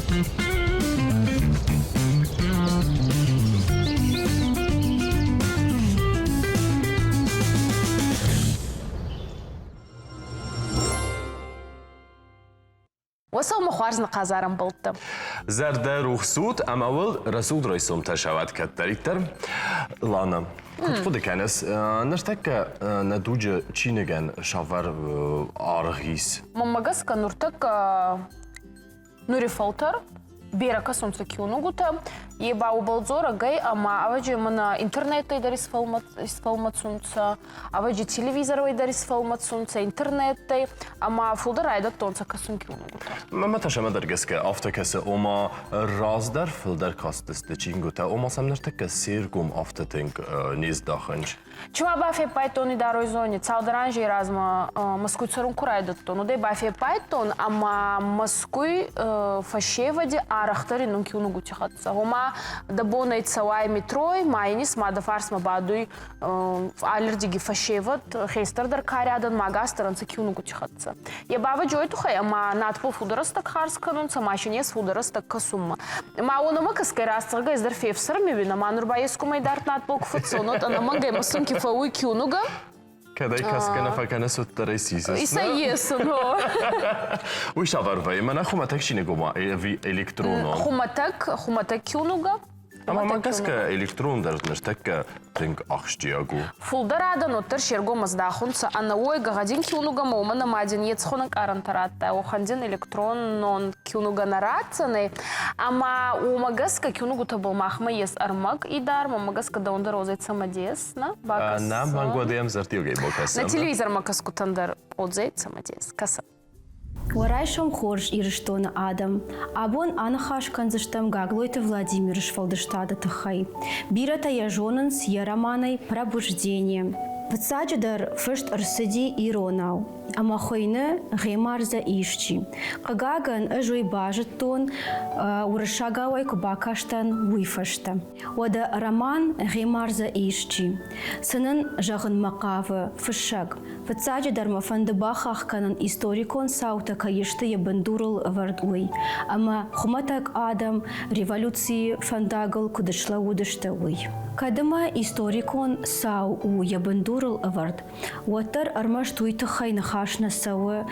Уӕ хуарз нхъазар ӕмбӕлттӕ. Зӕрдӕ рухс ут ӕмӕ уыл рӕсугъд райсомтӕ сауат кӕддӕриддӕр. Лана, куыд хъуыды кӕныс, ныртӕккӕ нӕ дуджы чиныгӕн савӕр аргъ ис? Мӕнмӕ гӕсгӕ нуртӕккӕ нури фӕлтӕр берӕ кӕсунцӕ киунугутӕ, е ба уобӕл дзорӕг ӕй, ӕма ӕвӕджи мӕнӕ интернеттӕй дӕр исфӕлмӕцунцӕ, ӕвӕджи телевизорӕй дӕр исфӕлмӕцунцӕ, интернеттӕй, ӕма фулдӕр райдӕдтонцӕ кӕсун киунугутӕ. Мӕнмӕ та сӕмӕ дӕр гӕсгӕ афтӕ кӕсы, ома раздӕр фылдӕр кастысты чингуытӕ, ома сӕм ныртӕккӕ се ргом афтӕ тынг не здахынц. Чи ма бафеппайдтон идарой зони, цалдӕр анзей размӕ Мӕскуй цӕрун ку райдӕдтон, уӕдӕй бафеппайдтон, ӕма Мӕскуй фӕсевӕди арӕхдӕр иннун киунугути хӕццӕ. Гъома, дӕ бонӕй цӕуай метрой, ма инис ма дӕ фарсмӕ бадуй аллирдиги фӕсевӕд, хестӕрдӕр кари адӕн ма гастӕр ӕнцӕ киунугути хӕццӕ. Е бавӕджи уой туххӕй, ӕма надбӕл фулдӕр рӕстӕг харз кӕнунцӕ, машинес фулдӕр рӕстӕг кӕсунмӕ. Ма уонӕмӕ кӕсгӕй растзӕгъгӕ ӕз дӕр фефсӕрми уин, ӕма нур ба ескумӕй дард надбӕл ку фӕццӕун, уӕд ӕнӕмӕнгӕй мӕ сумки фӕууй киунугӕ. Кӕдӕй кӕсгӕ нӕ фӕкӕныс, уӕддӕр ӕй сисыс. Исӕй есун, гъо. Уый цавӕр вӕййы? Мӕнӕ хуымӕтӕг чиныг ома ӕви электронон? Хуымӕтӕг, хуымӕтӕг киунугӕ. Ӕмӕ мӕ гӕсгӕ электрон дӕр ныртӕккӕ тынг ахсджиаг у. Фулдӕр адӕн уӕддӕр се ргом ӕздахунцӕ ӕнӕуой гӕгъӕдин киунугӕмӕ, уомӕн ӕма дин ецхун ӕнкъарӕнтӕ радта, уӕхӕн дин электронон киунугӕ нӕ ратдзӕнӕй. Ӕма уомӕ гӕсгӕ киунугутӕбӕл махмӕ ес ӕрмӕг идар, уомӕ гӕсгӕ дӕуӕн дӕр уодзӕй цӕмӕдес, нӕ? Бакӕсӕн. Нӕ, мӕнгуадӕм зӕрдиагӕй бакӕсӕн. Нӕ телевизормӕ кӕсгутӕн дӕр уодзӕй цӕмӕдес. Кӕсӕн. Уӕ райсом хорз, Ирыстоны адӕм! Абон аныхас кӕндзыстӕм Гаглойты Владимиры сфӕлдыстады тыххӕй. Бирӕтӕ йӕ зонынц йӕ романӕй «Пробуждение». Фыццаджыдӕр фыст ӕрцыди иронау, ӕмӕ хуыйны «Гъемардзӕ исчи». Хъыгагӕн, ӕз уый базыдтон, уырыссагау ӕй куы бакастӕн, уый фӕстӕ. Уӕдӕ роман «Гъемардзӕ исчи». Цы нын зӕгъынмӕ хъавы фыссӕг? Фыццаджыдӕр мӕ фӕнды бахахх кӕнын историкон цаутӕ кӕй сты йӕ бындурыл ӕвӕрд, уый, ӕмӕ хуымӕтӕг адӕм революцийы фӕндагыл куыд слӕууыдысты, уый. Кӕд ӕмӕ историкон цау у йӕ бындурыл ӕвӕрд, уӕддӕр ӕрмӕст уый тыххӕй ныхас нӕ цӕуы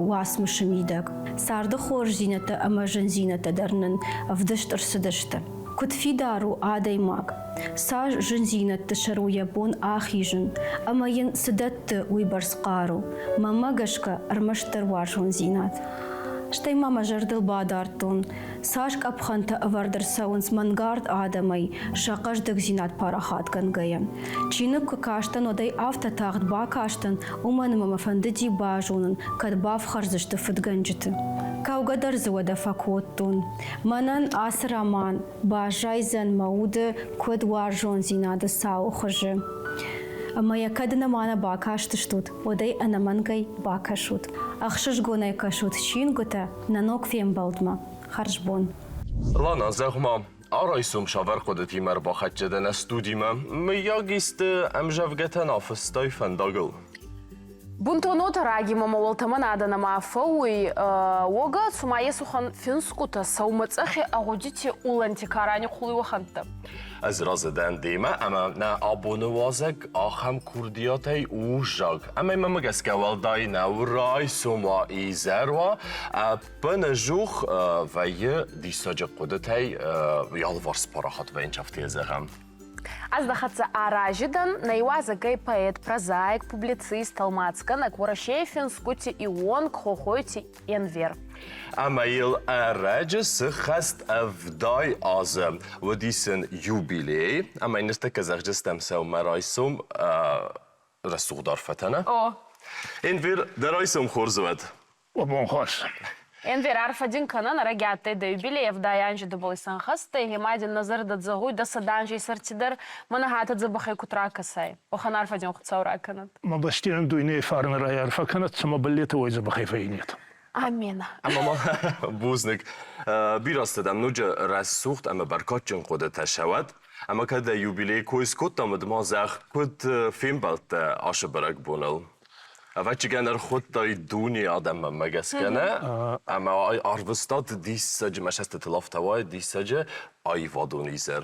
уацмысы мидӕг. Царды хорздзинӕдтӕ ӕмӕ зындзинӕдтӕ дӕр нын ӕвдыст ӕрцыдысты. Куыд фидар у адӕймаг, цас зындзинӕдты сӕр у йӕ бон ахизын ӕмӕ йын цы дӕтты уыйбӕрц хъару, мӕнмӕ гӕсгӕ, ӕрмӕстдӕр уарзондзинад. Стӕй ма мӕ зӕрдыл бадардтон, цас къӕпхӕнтӕ ӕвӕрд ӕрцӕуынц мӕнгард адӕмӕй сӕ хъӕздыгдзинад парахатгӕнгӕйӕ. Чиныг куы кастӕн, уӕд ӕй афтӕ тагъд бакастӕн, уымӕн ӕмӕ мӕ фӕндыди базонын, кӕд бафхӕрдзысты фыдгӕнджыты. Кӕугӕ дӕр дзы уӕдӕ фӕкодтон. Мӕнӕн ацы роман баззайдзӕн мӕ уды куыд уарзондзинады цауы хуызы. Ӕмӕ йӕ кӕд нӕма нӕ бакастыстут, уӕд ӕй ӕнӕмӕнгӕй бакӕсут. Ӕхсызгонӕй кӕсут чингуытӕ нӕ ног фембӕлдмӕ. Хӕрзбон. Лана, зӕгъ-ма, арайсом цавӕр хъуыдытимӕ ӕрбахӕццӕ дӕ нӕ студимӕ? Мыййаг исты ӕмзӕвгӕтӕ нафыстай фӕндагыл? Бунтон уотӕ раги мӕмӕ уӕлтӕмӕн адӕн ӕма фӕууй, уогӕ цума есухӕн финсгутӕ сӕумӕцъӕхи агъудити улӕнти ка ранихъулуй уӕхӕнттӕ. Ӕз разы дӕн демӕ ӕмӕ нӕ абоны уазӕг ахӕм курдиатӕй у зӕгъ. Ӕмӕ мӕмӕ гӕсгӕ уӕлдай нӕу райсом уа, изӕр уа, ӕппынӕдзух вӕййы диссаджы хъуыдытӕй алыварс парахат вӕййынц афтӕ зӕгъӕм. Ӕз дӕ хӕццӕ арази дӕн, нӕ иуазӕгӕй поэт, прозаик, публицист, тӕлмацгӕнӕг, Уӕрӕсейы финсгути ионг Хохойти Энвер. Ӕмӕ йыл ӕрӕджы сыххӕст 70 азы. Уыди сын юбилей, ӕмӕ ныртӕккӕ зӕгъдзыстӕм сӕумӕрайсом рӕсугъд арфӕтӕ, нӕ? О. Энвер, дӕ райсом хорз уӕд! Бон хорз. Энвер арфӕ дин кӕнӕн, ӕрӕги адтӕй дӕ юбилей, 70 анзи дӕбӕл исӕнхӕст ӕй, гъема дин нӕ зӕрдӕ зӕгъуй, дӕ 100 анзей сӕрти дӕр мӕнӕ хатӕ дзӕбӕхӕй куд ракӕсай. Уӕхӕн арфӕ дин Хуцау ракӕнӕд. Мӕ бӕстийӕн дуйней фарн райарфӕ кӕнӕд, цӕмӕ бӕллетӕ уой дзӕбӕхӕй фӕййинет. Амен. Ӕмӕ ма бузныг. Бирӕ цыдӕм ноджы рӕсугъд ӕмӕ бӕркадджын хъуыдытӕ сӕуӕд. Ӕмӕ кӕд дӕ юбилей кой скодтам, уӕд ма зӕгъ, куыд фембӕлдтӕ ацы бӕрӕгбоныл? Ӕвӕццӕгӕн ӕрхуыдтай дуне адӕммӕ гӕсгӕ нӕ, ӕмӕ арвыстат диссаджы, мӕ цӕстытыл ӕфтауай диссаджы аивадон изӕр.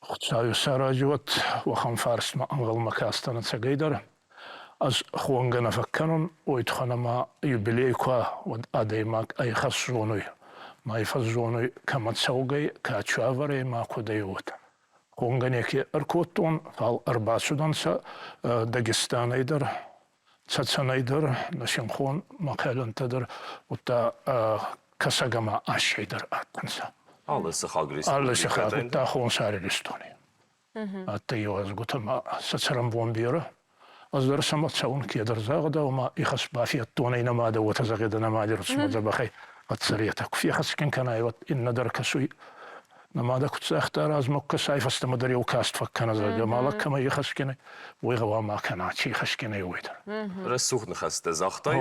Хуцауи сарази уӕд уӕхӕн фарстмӕ ӕнгъӕлмӕ кастӕн ӕцӕгӕйдӕр. Ӕз хонгӕ нӕ фӕккӕнун, уой туххӕн ӕма юбилей ку уа, уӕд адӕймаг ӕй хӕсзонуй. Ма ӕй фӕззонуй, кӕмӕ цӕугӕй, ка цуавӕрӕй ма кудӕй, уотӕ. Хонгӕ неке ӕркодтон, фал ӕрбацудӕнцӕ Дагестанӕй дӕр, Цӕцӕнӕй дӕр, нӕ синхон мӕхъӕлӕнтӕ дӕр, удта Кӕсӕг ӕма Ассӕй дӕр адтӕнцӕ. Алли сыхаг Алли сыхаг, удта Хонсар Иристони. Адтӕй иуазгутӕ ма сӕ цӕрӕнбон берӕ. Ӕз дӕр сӕмӕ цӕун кедӕр загъдау ма ихӕс бафедтон ӕй нӕ мадӕ уотӕ зӕгъидӕ нӕ мади русмӕ дзӕбӕхӕй ӕдцӕретӕ. Ку фехӕсгин кӕнай, уӕд иннӕ дӕр кӕсуй. Нӕ мадӕ куд загъта размӕ ку кӕсай, фӕстӕмӕ дӕр еу каст фӕккӕнӕ, зӕгъгӕ, ма лӕг кӕмӕ ихӕсгин ӕй, уой гъӕуама кӕна, чи ихӕсгин ӕй, уой дӕр. Рӕсугъд ныхӕстӕ загътай.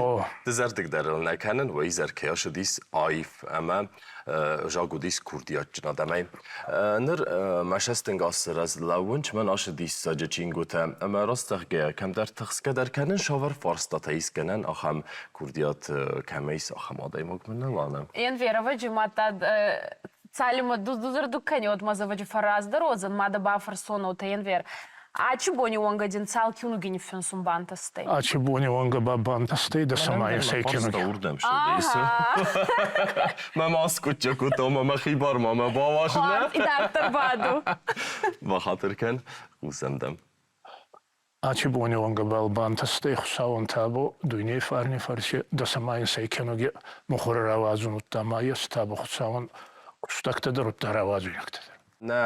Дызӕрдыг дӕр ыл нӕ кӕнын, уӕ изӕр кӕй ацыдис аив ӕмӕ заг уыдис курдиатджын адӕмӕй. Ныр мӕ цӕстӕнгасы раз лӕууын мӕн ацы диссаджы чингуытӕ ӕмӕ раст зӕгъгӕйӕ, кӕмдӕр тыхсгӕ дӕр кӕнын, цавӕр фарстатӕ искӕнӕн, ахӕм курдиат кӕмӕ ис, ахӕм адӕймаг мын нӕ ланы. Енвероваджы мадта цалинмӕ дузӕрдыг кӕниод ма заводи фӕраздӕр уодзӕн, ма дӕ бафӕрсон, уотӕ Енвер. Ачи бони уӕнгӕ дин цал киунуги ниффинсун бантӕстӕй? Ачи бони уӕнгӕ ба бантӕстӕй дӕ самайӕ сӕй киунуги. Урдӕм сӕ Мӕ маскъуыдтӕ кодтон, мӕ хибар ма мӕ бауазынӕ. Идарддӕр баду. Бахатыр кӕн, хъусӕм дӕм. Ачи бони уӕнгӕбӕл бантӕстӕй Хуцауӕн табу, дуйней фарни фӕрци дӕ самайӕн сӕй киунуги мухури рауадзун удта ма ес табу Хуцауӕн кустӕгтӕ дӕр удта рауадзуйнӕгтӕ дӕр. Нӕ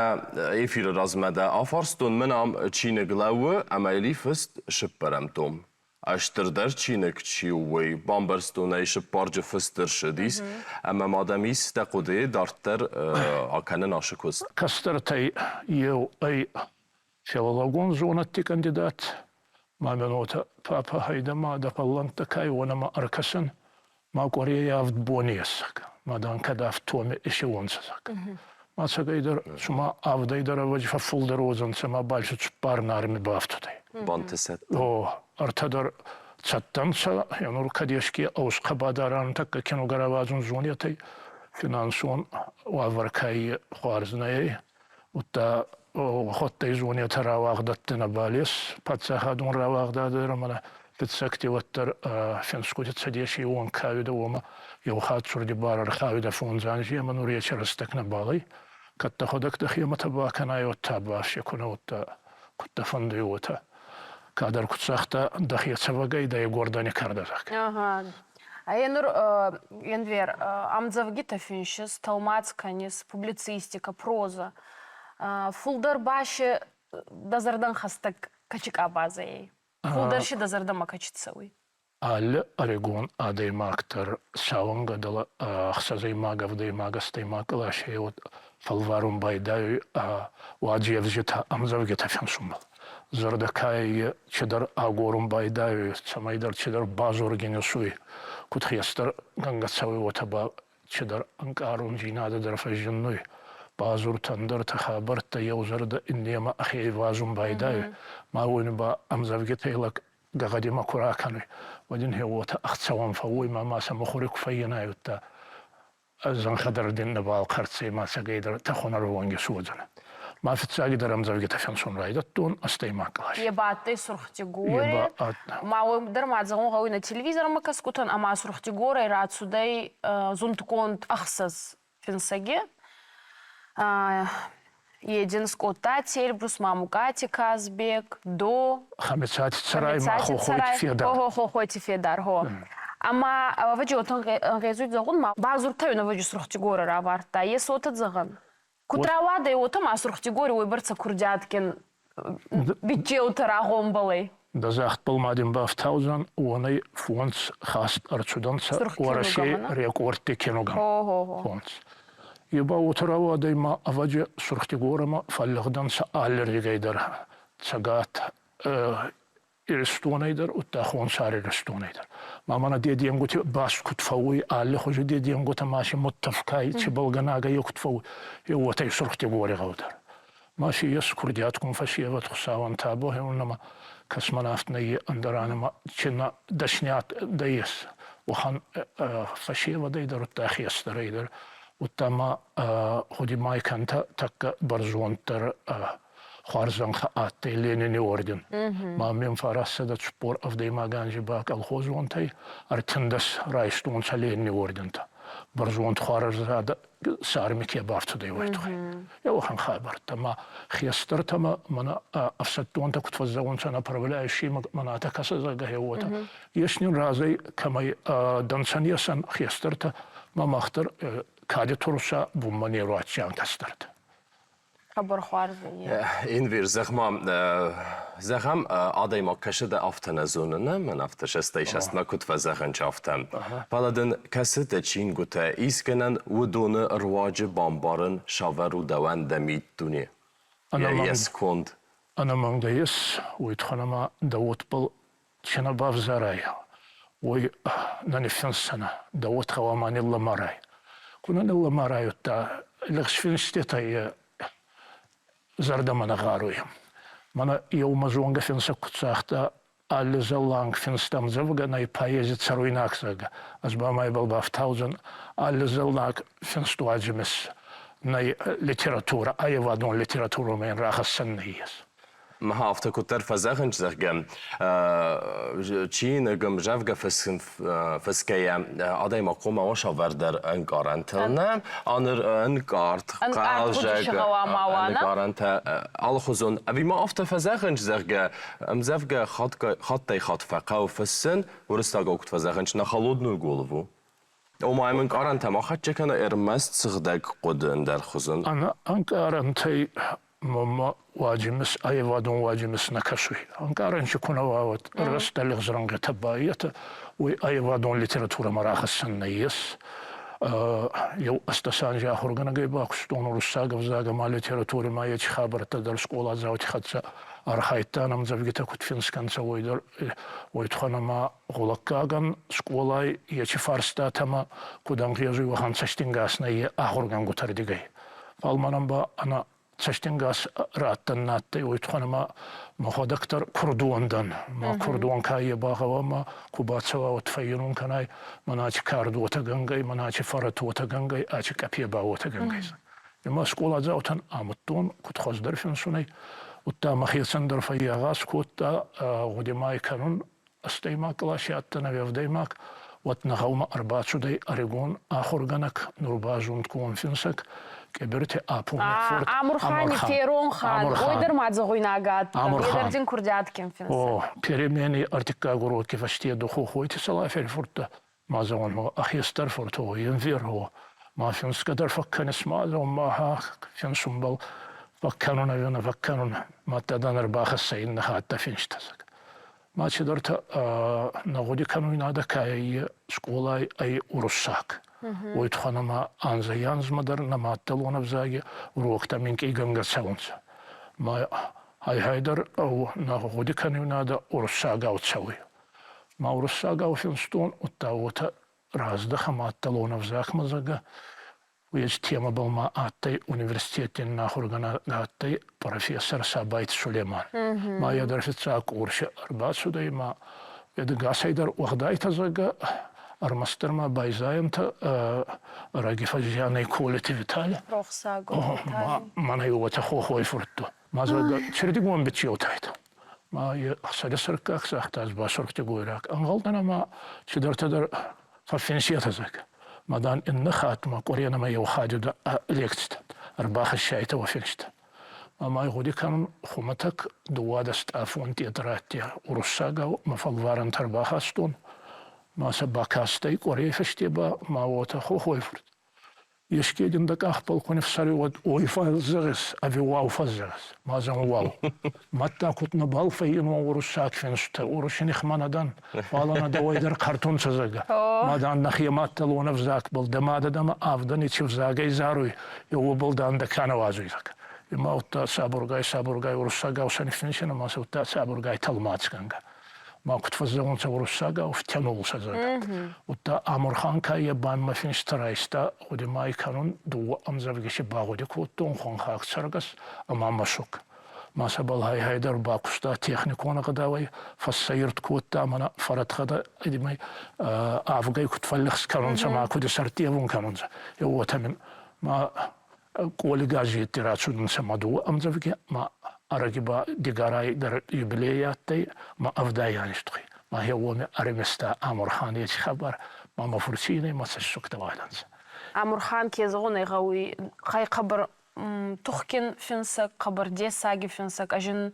эфиры размӕ дӕ афарстон, мӕн ам чиныг лӕууы ӕмӕ йыл фыст цыппӕрӕм том. Стырдӕр чиныг чи у, уый бамбӕрстон ӕй цыппарджы фыст ӕрцыдис, ӕмӕ ма дӕм ис дӕ хъуыдыйы дарддӕр акӕнын ацы куыст? Кӕстӕртӕй еу ӕй филологон зонӕдти кандидат, ма мӕн уотӕ папӕ гьӕйдӕ ма дӕ фӕллӕнттӕ кай уонӕмӕ ӕркӕсӕн, ма къуӕрей авд бони есӕг, ма дан кӕд авд томи исеуонцӕ зӕгъгӕ. Ма цӕгӕйдӕр цума авдӕй дӕр ӕвӕдзи фӕффулдӕр уодзӕнцӕ ма бальци цуппар нарми бафтудӕй. Бантӕсӕд. О, ӕртӕ дӕр цӕттӕ нцӕ, нур кӕд еске ӕусхъӕ бадарӕн тӕккӕ киногӕ рауадзун зонетӕй, финансон уавӕр кӕй хуарз нӕй, удта ходтӕй зонетӕ рауагъдӕдтӕ нӕбал ес, паддзахадон рауагъдадӕ дӕр ӕма фиццӕгти уӕддӕр финсгути Цӕдеси уонг кауидӕ, уомӕ еу хатт цурди бар ӕрхауидӕ фондз анзи ӕма нур еци рӕстӕг нӕбал ӕй. Кӕд дӕхуӕдӕг дӕхемӕтӕ бакӕнай, уӕдта бафсе ку нӕ уодта, куд дӕ фӕндуй, уотӕ. Кадӕр куд загъта, дӕхе цӕвӕгӕй дӕ игуӕрдӕни кӕрдӕ, зӕгъгӕ. Енур Енвер, ӕмдзӕвгитӕ финсис, тӕлмац кӕнис, публицистикӕ, прозӕ. Фулдӕр ба си дӕ зӕрдӕн хӕстӕг кӕчи къабазӕ ӕй? Фулдӕр си дӕ зӕрдӕмӕ кӕчи цӕуй? Алы ӕрыгон адӕймаг дӕр сауӕнгӕ дӕлӕ ӕхсӕзӕймаг, ӕвдӕймаг, ӕстӕймаг къласӕй уӕд фӕлварун байдайуй уадзевзетӕ, ӕмдзӕвгитӕ финсунбӕл. Зӕрдӕ каййи чидӕр агорун байдайуй, цӕмӕйдӕр чидӕр базоргин исуй. Куд хестӕр гӕнгӕ цӕуй, уотӕ ба чидӕр ӕнкъарундзийнадӕ дӕр фӕззиннуй. Базуртӕ ӕндӕртӕ хабӕрттӕ еу зӕрдӕ иннемӕ ӕхе ивазун байдайуй. Ма уони ба ӕмдзӕвгитӕй лӕг гӕгъӕдимӕ ку ракӕнуй, уӕд ин гье уотӕ ӕхцӕуӕн фӕууй ма ма сӕ мухури ку фӕййинай, удта зӕнхӕ дӕр дин нӕбал хъӕртдзӕй ма цӕгӕйдӕр тӕхонӕрвонги суодзӕнӕ. Ма фиццагидӕр ӕмдзӕвгитӕ финсун райдӕдтон ӕстӕймаг къласи. Е ба адтӕй Сурхдигори. Ма уой дӕр ма зӕгъун гъӕуй нӕ телевизормӕ кӕсгутӕн ӕма Сурхдигорӕй рацудӕй зундгонд ӕхсӕз финсӕги. Един Скъодтати Эльбрус, Мамукъати Казбек, До. Хӕмицати Цӕрай ма Хохойти Федар. Хохойти Федар, хо. Ӕма ӕвӕджи уотӕ ӕнгъезуй зӕгъун ма бадзурдтӕ ӕвӕджи Сурхдигорӕ равардта. Ес уотӕ зӕгъӕн. Куд рауадӕй, уотӕ ма Сурхдигори уойбӕрцӕ курдиатгин биччеутӕ рагъомбӕл ӕй. Дӕ загъдбӕл ма дин бафтаудзӕн, уонӕй фондз хаст ӕрцудӕнцӕ Уӕрӕсей рекордти киногӕн. Фондз. Е ба уотӕ рауадӕй ма ӕвӕдзи Сурхдигорӕмӕ фӕллигъдӕнцӕ аллирдигӕй дӕр Цӕгат Иристонӕй дӕр, удта Хонсар Иристонӕй дӕр. Ма мӕнӕ деденгути баст куд фӕууй, аллихузи деденгутӕ ма си мудтӕфкӕй, цибӕлгӕнагӕй куд фӕууй, е уотӕ Сурхдигори гъӕу дӕр. Ма си ес курдиатгун фӕсевӕд Хуцауӕн табу хеуннӕмӕ космонавт нӕййе, ӕндӕр ӕнӕмӕ чена дӕсниад дӕ ес. Уӕхӕн фӕсевӕдӕй дӕр, удта хестӕрӕй дӕр, удта ма гъуди ма кӕнтӕ тӕккӕ бӕрзонддӕр хуарзӕнхӕ адтӕй Ленини орден. Ма мин 947 анзи ба колхозонтӕй 13 райстонцӕ Ленини ордентӕ. Бӕрзонд хуарзадӕ царми ке бафтудӕй, уой туххӕй. Еуӕхӕн хабӕрттӕ ма хестӕртӕмӕ мӕнӕ ӕфсӕддонтӕ куд фӕззӕгъунцӕ направляющий мӕнӕ атӕ кӕсӕ, зӕгъгӕ, уотӕ. Ес нин разӕй кӕмӕй дӕнцӕн есӕн хестӕртӕ, ма мах дӕр кади туруса бунмӕ не руадздзиан кӕстӕртӕ. Хъӕбӕр хуарз. Энвер, зӕгъ-ма, зӕгъӕм, адӕймаг кӕсы дӕ афтӕ нӕ зоны, нӕ мӕн афтӕ сӕстӕй-сӕстмӕ куыд фӕзӕгъынч, афтӕ. Фӕлӕ дын кӕсы дӕ чингуытӕ искӕнӕн уыдоны руаджы бамбарын савӕр у дӕуӕн дӕ миддуне, йӕ сконд. Ӕнӕмӕнгӕ ес, уой туххӕн ӕма дӕ уодбӕл чи нӕ бавзарай, уой нӕ ниффинссӕнӕ, дӕ уод гъӕуама ниллӕмарай. Ку нӕ ниллӕмарай, удта лӕгъзфинститӕй зӕрдӕмӕ нӕ гъаруй. Мӕнӕ еумӕ зонгӕ финсӕг куд загъта, алли зӕлланг финст ӕмдзӕвгӕ нӕй поэзи цӕруйнаг, зӕгъгӕ. Ӕз ба ма ибӕл бафтаудзӕн, алли зӕлланг финст уадзимис нӕй литературӕ, аййевадон литературӕмӕ ин рахӕссӕн нӕййес. Мӕ афтӕ куыддӕр фӕзӕгъынц, зӕгъгӕ, чиныг ӕмдзӕвгӕ фысгӕйӕ адӕймаг хъуамӕ уа ӕнкъарӕнтыл, нӕ аныр ӕнкъард, хъӕлдзӕг ӕнкъарӕнтӕ алыхуызон. Ӕви ма афтӕ фӕзӕгъынц, зӕгъгӕ, ӕмдзӕвгӕ хаттӕй-хатт фӕхъӕуы фыссын, уырыссагау куыд фӕзӕгъынц, на холодную голову. Ома йӕм ӕнкъарӕнтӕ ма хӕццӕ кӕна ӕрмӕст сыгъдӕг хъуыды ӕндӕрхуызӕн. Ӕнӕ ӕнкъарӕнтӕй мӕмӕ уадзимис, аивадон уадзимис нӕ кӕсуй. Ӕнкъарӕн си ку нӕ уа, уӕд ӕрмӕст лигъз рӕнгъитӕ байетӕ, уой аивадон литературӕмӕ рахӕссӕн нӕййес. Еу ӕстдӕс анзи ахургӕнӕгӕй бакустон уруссаг ӕвзаг ӕма литератури ма еци хабӕрттӕ дӕр скъоладзаути хӕццӕ архайдтан, ӕмдзӕвгитӕ куд финсгӕнцӕ, уой дӕр, уой туххӕн ӕма гъулӕггагӕн скъолай еци фарстатӕмӕ куд ӕнгъезуй, уӕхӕн цӕстингас нӕййе ахургӕнгутӕрдигӕй. Фал мӕнӕн ба ӕнӕ цӕстингас раттӕн нӕ адтӕй, уой туххӕн ӕма мӕхуӕдӕг дӕр курдуан дӕн. Ма курдуан ка е багъӕуа ма ку бацӕуа, уӕд фӕййинун кӕнай, мӕнӕ ачи кард уотӕ гӕнгӕй, мӕнӕ ачи фӕрӕт уотӕ гӕнгӕй, ачи къӕпе ба уотӕ гӕнгӕй. Ӕма скъоладзаутӕн амудтон, куд хуӕздӕр финсунӕй, удта мӕхецӕн дӕр фӕййагъаз кодта гъуди ма кӕнун ӕстӕймаг къласи адтӕн ӕви ӕвдӕймаг, уӕд нӕ гъӕумӕ ӕрбацудӕй ӕригон ахургӕнӕг, нур ба зундгонд финсӕг Къеберти Апуни фурт Амурхани феронхан, уой дӕр ма зӕгъуйнаг адтӕн, е дӕр дин курдиатгин финсӕг. О, перемени ӕртиккаг уроки фӕсте Духохойти Салафери фурттӕ ма зӕгъун, ӕ хестӕр фурт, о, Енвер, о, ма финсгӕ дӕр фӕккӕнис, ма зӕгъун, ма финсунбӕл фӕккӕнун ӕви нӕ фӕккӕнун, мадта дӕн ӕрбахӕссӕ иннӕ хатт дӕ финстӕ. Ма чидӕртӕ нӕ гъуди кӕнуйнадӕ ка ӕй скъолай ӕй уруссаг. Уой туххӕн ӕма анзӕй-анзмӕ дӕр нӕ маддӕлон ӕвзаги уроктӕ минкъийгӕнгӕ цӕунцӕ. Ма гьай-гьайдӕр нӕ гъуди кӕнуйнадӕ уруссагау цӕуй. Ма уруссагау финстон, удта уотӕ раздӕхӕ маддӕлон ӕвзагмӕ, зӕгъгӕ, Уез темӕбӕл ма адтӕй университети ахургӕнӕг адтӕй профессор Сабайт Сулейман. Ма е дӕр фиццаг къурси ӕрбацудӕй ма ӕдгасӕй дӕр уӕгъдайтӕ, зӕгъгӕ, ӕрмӕстдӕр ма байзайӕнтӕ ӕрӕги фӕззианӕй Колити Витали. Рохсаг. Ма мӕнӕй уотӕ хохой фуртту. Ма зӕгъгӕ, чердигон бичеутайтӕ. Ма е сӕдӕсӕрккаг загъта, ӕз ба соргтегойраг. Ӕнгъӕлдӕн ӕма цидӕртӕ дӕр фӕффинсетӕ, зӕгъгӕ. Ма дан иннӕ хатт ма къуӕренӕмӕ еу хатт лекцитӕ ӕрбахӕссайтӕ уӕ финстӕ. Ӕма гъуди кӕнун хумӕтӕг дууадӕстъафон тъетрӕдти уруссагау мӕ фӕлварӕнтӕ ӕрбахастон, ма сӕ бакастӕй къуӕрей фӕсте ба ма уотӕ Хохой-фурт. Еске дин дӕ къахбӕл ку нифсӕри, уӕд ой фӕззӕгъис ӕви уау фӕззӕгъис? Ма зӕгъун уау. Мадта куд нӕбал фӕййинон уруссаг финстӕ, уруси нихмӕ нӕ дӕн, фал ӕнӕ дӕуӕй дӕр хъӕртунцӕ, зӕгъгӕ. Ма дан нӕхе мадтӕлон ӕвзагбӕл дӕ мадӕ дӕмӕ авдӕни ци взагӕй заруй, е уобӕл дан дӕ ка нӕ уадзуй, зӕгъгӕ. Ма удта сабургай-сабургай уруссагау сӕ ниффинсинӕ ма сӕ удта сабургай тӕлмацгӕнгӕ. Ма куд фӕззӕгъунцӕ уруссагау, втянулся, зӕгъгӕ. Удта Амурхан ка е банмӕ финст райста, гъуди ма кӕнун, дууӕ ӕмдзӕвги си багъуди кодтон хуӕнхаг цӕргӕс ӕма мӕсуг. Ма сӕбӕл гьай-гьайдӕр бакуста техникон ӕгъдауӕй, фӕссӕйирд кодта мӕнӕ фӕрӕтгъӕдӕ идимӕй авгӕй куд фӕллихс кӕнунцӕ ма куд исӕрттевун кӕнунцӕ. Е уотӕ мин ма къоли газетти рацудӕнцӕ ма дууӕ ӕмдзӕвги, ма ӕрӕги ба Дигарай дӕр юбилей адтӕй, ма ӕвдай анзтухи. Ма гье уоми ӕримиста Амурхан еци хабар, ма мӕ фурцийнӕй мӕ цӕссугтӕ уадӕнцӕ. Амурхан, ке зӕгъун ӕй гъӕуй, хай хъӕбӕр тухгин финсӕг, хъӕбӕр дессаги финсӕг. Ӕз ин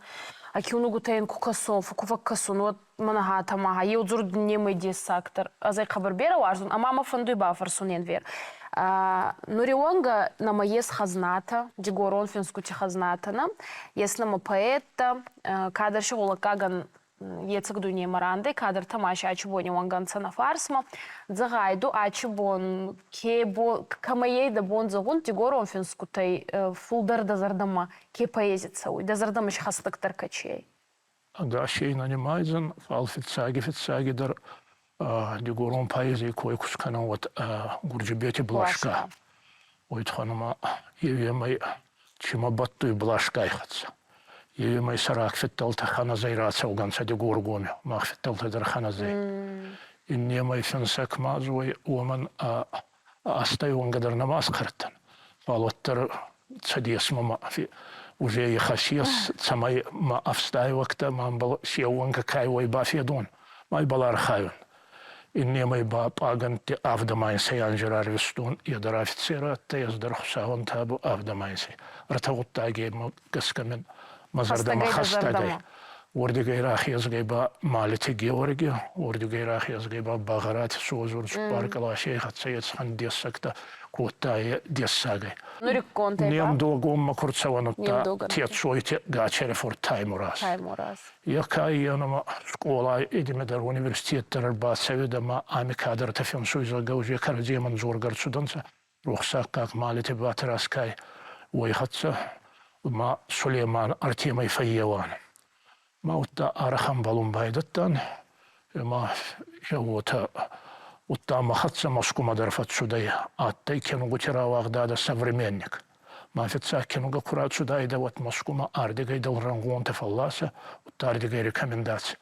ӕ киунугутӕ ин ку кӕсун, ку фӕккӕсун, уӕд мӕнӕ гьатӕ еу дзурд немӕй дессагдӕр. Ӕз ӕй хъӕбӕр берӕ уарзун ӕма мӕ фӕндуй бафӕрсун Энвер. Нуриуӕнгӕ нӕмӕ ес хӕзнатӕ, дигорон финсгути хӕзнатӕ нӕ, ес нӕмӕ поэттӕ, кадӕр си гъулӕггагӕн ецӕг дуйнемӕ рандӕй, кадӕртӕ ма си ачи бони уӕнгӕ нцӕ нӕ фарсмӕ. Дзӕгъӕй ду ачи бон ке бо кӕмӕй ӕй дӕ бон зӕгъун, дигорон финсгутӕй фулдӕр дӕ зӕрдӕмӕ ке поэзи цӕуй, дӕ зӕрдӕмӕ си хӕстӕгдӕр кӕчи ӕй? Ӕгасей нӕ нимайдзӕн, фал фиццаги-фиццагидӕр дигорон поэзий кой ку скӕнӕн, уӕд Гурджибети Блашка. Уой туххӕн ӕма еуемӕй чи ма бӕттуй Блашкай хӕццӕ. Еуемӕй сӕрак фиддӕлтӕ Ханазӕй рацӕугӕнцӕ Дигоргоми, мах фиддӕлтӕ дӕр Ханазӕй. Иннемӕй финсӕг ма дзуй, уомӕн ӕстай уӕнгӕ дӕр нӕма схъӕрттӕн. Фал уӕддӕр цӕдесмӕ ма уже ихӕс ес, цӕмӕй ма ӕфстайуӕгтӕ ма ӕмбал се ууӕнкӕ кай уой бафедон, ма ибӕл архайун. Иннемӕй ба пъагӕнтти авдӕмӕйсӕй анзи рарвистон, е дӕр офицер адтӕй, ӕз дӕр Хуцауӕн табу авдӕмӕйсӕй. Ӕртӕ гъуддагемӕ гӕсгӕ мин мӕ зӕрдӕмӕ хӕстӕг ӕй. Уордигӕй рахезгӕй ба Малити Георги, уордигӕй рахезгӕй ба Багърати Созур цуппар къласей хӕццӕ ецхан дессӕгтӕ кодта е дессагӕй. Нурикконтӕй Не мдогонмӕ ку рцӕуӕн удта Тетцойти Гачери фурт Таймураз. Таймураз. Е каййанама скъолай идиме дӕр университет дӕр ӕрбацӕуидӕ ма ами кадртӕ финсуй, зӕгъгӕ, уже кӕрӕдземӕн дзоргӕ ӕрцудӕнцӕ. Рохсаггаг Малити Батраз-кай уой хӕццӕ ма Сулейман ӕртемӕй фӕййеуӕн. Ма удта арӕх ӕмбӕлун байдӕдтан, ӕма уотӕ удта мӕ хӕццӕ Мӕскумӕ дӕр фӕццудӕй, адтӕй кенугути рауагъдадӕ «Современник». Ма фиццаг кенугӕ ку рацудайдӕ, уӕд Мӕскумӕ ардигӕй дӕлрӕнгъонтӕ фӕлласӕ, удта ардигӕй рекомендаци.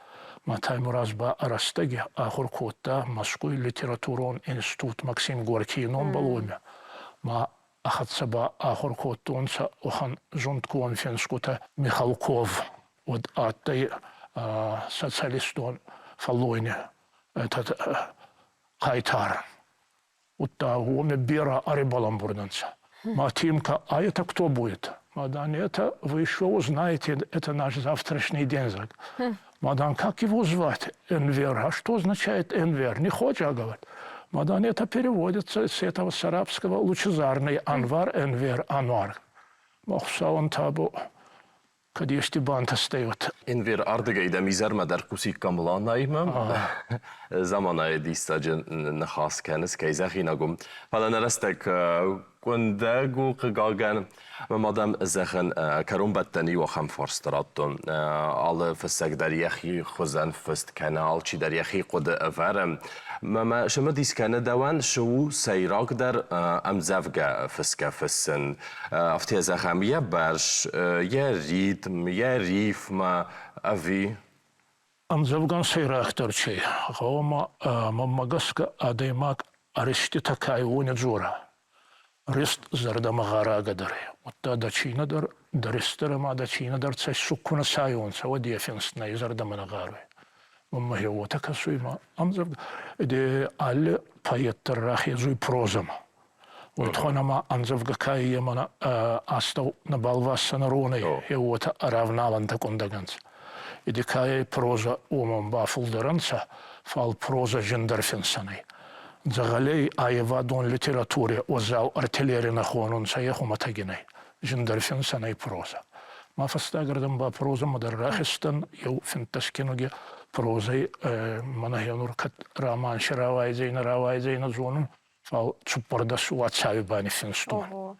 Ма Таймураз ба ӕ рӕстӕги ахур кодта Мӕскуй литературон институт Максим Горькийи номбӕл уоми. Ма ӕ хӕццӕ ба ахур кодтонцӕ уӕхӕн зундгонд финсгутӕ Михалков, уӕд адтӕй социалистон фӕллойни хъайтар. Удта уоми берӕ ӕрибӕлӕмбурдӕнцӕ. Ма Тимка, а это кто будет? Мадан, это вы еще узнаете, это наш завтрашний день. Мадан, как его звать? Энвер. А что означает Энвер? Не хочет, говорит. Мадан, это переводится с этого с арабского лучезарный Анвар, Энвер, Анвар. Махсаун табу кӕд ести бантӕстӕй уӕд. Энвер ардыгӕй дӕм изӕрмӕ дӕр хъусиккам Ланӕимӕ. Заманайы диссаджы ныхас кӕныс, кӕй зӕгъинаг у. Фӕлӕ нӕ рӕстӕг къуындӕг у, хъыгагӕн. Мӕ мадӕм зӕгъын, кӕронбӕттӕн иу ахӕм фарст радтон. Алы фыссӕг дӕр йӕхи хуызӕн фыст кӕны, алчидӕр йӕхи хъуыды ӕвӕры. Мӕ цымыдис кӕны дӕуӕн, цы у сӕйрагдӕр ӕмдзӕвгӕ фысгӕ фыссын? Афтӕ зӕгъӕм, йӕ бӕрз, йӕ ритм, йӕ рифмӕ ӕви? Ӕмдзӕвгӕн сӕйрагдӕр чи гъӕуама мӕнмӕ гӕсгӕ адӕймаг ӕрститӕ кӕй уони дзора. Рест зӕрдӕмӕ гъарагӕдӕр ӕй. Удта дӕ чийнӕ дӕр, дӕ рест дӕр ӕма дӕ чийнӕ дӕр цӕссуг ку нӕ сайуонцӕ, уӕд е финст нӕй зӕрдӕмӕ нӕ гъаруй. Мӕнмӕ гъе уотӕ кӕсуй ма ӕмдзӕвгӕ. Де алли поэт дӕр рахезуй прозӕмӕ. Уой туххӕн ӕма ӕмдзӕвгӕ ка емӕ астӕу нӕбал вассӕн ронӕй, е уотӕ ӕрӕвналӕнтӕ къундӕг ӕнцӕ. Идикайӕй прозӕ уомӕн ба фулдӕр ӕнцӕ, фал прозӕ зиндӕр финсӕн ӕй. Дзӕгъӕлӕй аййевадон литературӕ уӕззау артиллери нӕ хонунцӕ, е хумӕтӕги нӕй. Зиндӕр финсӕн ӕй прозӕ. Ма фӕстагӕрдӕм ба прозӕмӕ дӕр рахизтӕн, еу финддӕс кинуги прозӕй мӕнӕ гьенур кӕд роман си рауайдзӕй, нӕ рауайдзӕй, нӕ зонун, фал цуппӕрдӕс уацауи ба ниффинстон.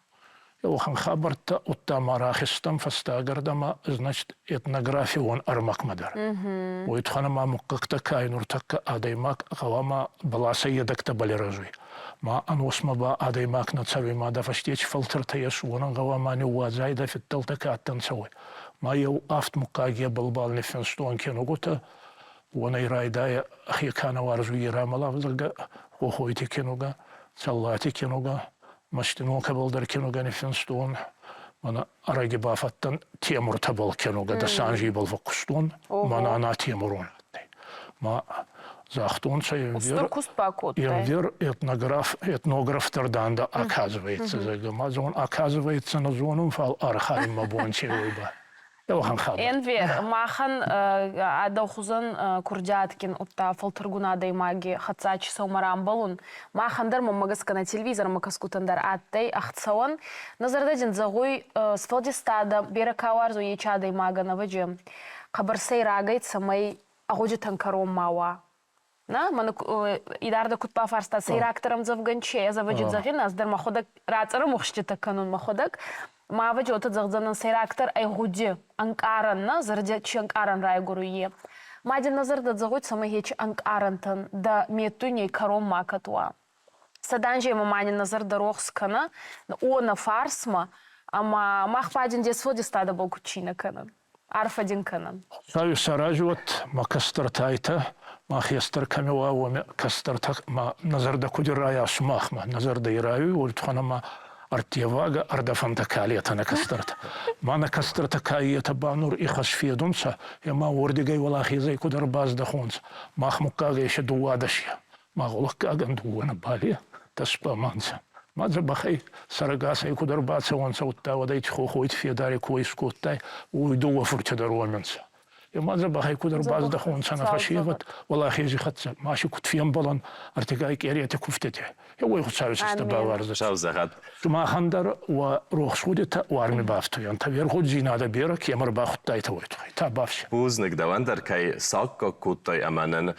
Уӕхӕн хабӕрттӕ удта ма рахизтӕн фӕстагӕрдӕмӕ, значит, этнографион ӕрмӕгмӕ дӕр. Уой туххӕн ма муггӕгтӕ ка нуртӕккӕ адӕймаг гъӕуама бӕласӕй едӕгтӕбӕл ирӕзуй. Ма ӕносмӕ ба адӕймаг нӕ цӕруй, ма дӕ фӕсте ци фӕлтӕртӕ ес, уонӕн гъӕуама ниууадзайдӕ фидтӕлтӕ ка адтӕнцӕ, уой. Ма еу авд муггаги ебӕлбал ниффинстон кенугутӕ, уонӕй райдайӕ хе ка нӕ уарзуй, е рамӕла, зӕгъгӕ, Хохойти кенугӕ, Цӕллати кенугӕ, Мӕстинон кӕбӕлдӕр кенугӕ ниффинстон, мӕнӕ ӕрӕги бафӕдтӕн Темуртӕбӕл кенугӕ, дӕ санжибӕл фӕккустон, мӕнӕ ӕна Темурон адтӕй. Ма загътонцӕ Устур куст бакодтай. Енвер этнограф, этнограф дӕр дан да оказывается, зӕгъгӕ, ма зон, оказывается, нӕ зонун, фал архайун мӕ бон ци уой ба. Энвер, махӕн ӕдӕхузӕн курдиатгин удта фӕлтӕргун адӕймаги хӕццӕ чи сӕумӕ рамбӕлун, махӕн дӕр мӕнмӕ гӕсгӕ нӕ телевизормӕ кӕсгутӕн дӕр адтӕй ӕхцӕуӕн. Нӕ зӕрдӕ дин зӕгъуй, сфӕлдистадӕ берӕ ка уарзуй, ечи адӕймагӕн, ӕвӕджи, хъӕбӕр сӕйраг ӕй, цӕмӕй агъуджитӕн кӕрон ма уа. На, мӕн идарда куд бафарста, сӕйрагдӕр ӕмдзӕвгӕн чи ӕз ӕвӕджи зӕгъин, ӕз дӕр мӕхуӕдӕг рацъӕрӕмухститӕ кӕнун мӕхуӕдӕг. Ма ӕвӕджи уотӕ зӕгъдзӕнӕн, сӕйрагдӕр ӕй гъуди, ӕнкъарӕн, нӕ, зӕрдӕ чи ӕнкъарӕн райгуруй, е. Ма дин нӕ зӕрдӕ зӕгъуй, цӕмӕй ечи ӕнкъарӕнтӕн дӕ меддуйней кӕрон макӕд уа. Сӕдӕнземӕ ма нин нӕ зӕрдӕ рохс кӕнӕ, о, нӕ фарсмӕ, ӕма мах ба дин де сфӕлдистадӕбӕл куд цийнӕ кӕнӕн. Арфӕ дин кӕнӕн. Хуцауи саразуат, ма кӕстӕртӕ айтӕ, ма хестӕр кӕми уа, уоми кӕстӕртӕ ма нӕ зӕрдӕ куд ирайа сумахмӕ, нӕ зӕрдӕ ирайуй, уой туххӕн ӕма ӕрттевагӕ ӕрдӕфӕнтӕ калетӕ нӕ кӕстӕртӕ. Ма нӕ кӕстӕртӕ ка етӕ ба нур ихӕс федунцӕ, ӕма уордигӕй уӕлахезӕй куд ӕрбаздӕхонцӕ. Мах муггагӕй сӕ дууадӕси. Ма гъулӕггагӕн дууӕ нӕ бали, тӕспӕмӕнцӕ. Ма дзӕбӕхӕй сӕрӕгасӕй куд ӕрбацӕуонцӕ, удта уӕдӕй Хохойти федари кой искодтай, уой дууӕ фурти дӕр уомӕнцӕ. Ма дзӕбӕхӕй куд ӕрбаздӕхонцӕ нӕ фӕсевӕд уӕлахези хӕццӕ, ма си куд фембӕлӕн ӕртигай къерети куфтити. Уой Хуцауи цӕстӕ бауарзӕд. Сау зӕгъӕд. Сумахӕн дӕр уӕ рохс гъудитӕ уарми бафтуйӕнтӕ, вергъуддзийнадӕ берӕ кемӕ ӕрбахудтайтӕ, уой туххӕй. Та бафсӕ. Бузныг дӕуӕн дӕр кӕй саккаг кодтай ӕмӕ нын